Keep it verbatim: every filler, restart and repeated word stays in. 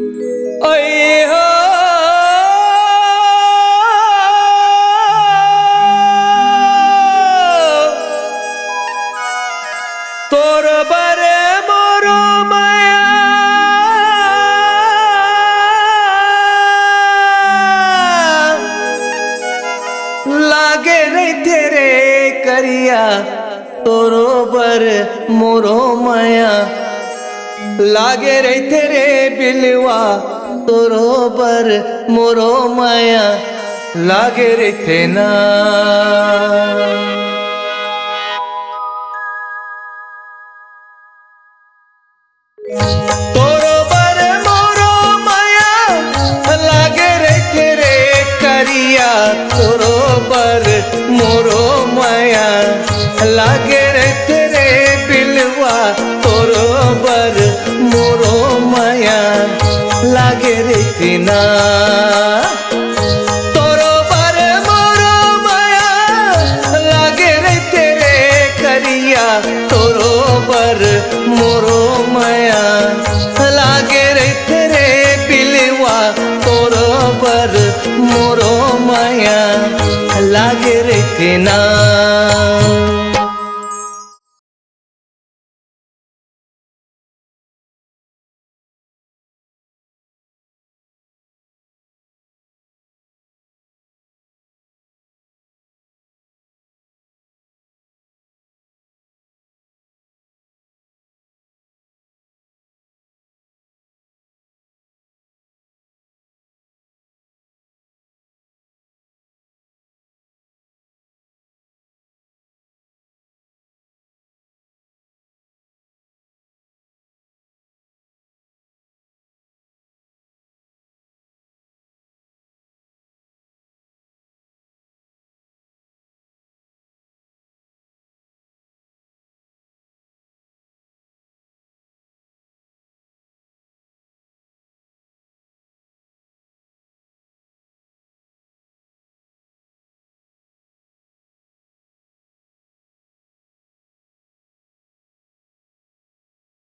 ओए हो, तोर बर मोरो मया लागे रहिथे रे करिया, तोरो बर मोरो मया लागे रहिथे रे बिलवा, तोरो बर मोरो मया लागे रहिथे ना। तोरो बर मोरो मया लागे रहिथे रे करिया, तोरो बर मोरो मया लागे रहिथे रे बिलवा, तोरो बर मोरो मया लागे रहिथे ना। तोरो बर मोरो मया लागे रहिथे रे करिया, तोरो बर मोरो मया लागे रहिथे रे बिलवा, तोरो बर मोरो मया लागे रहिथे ना।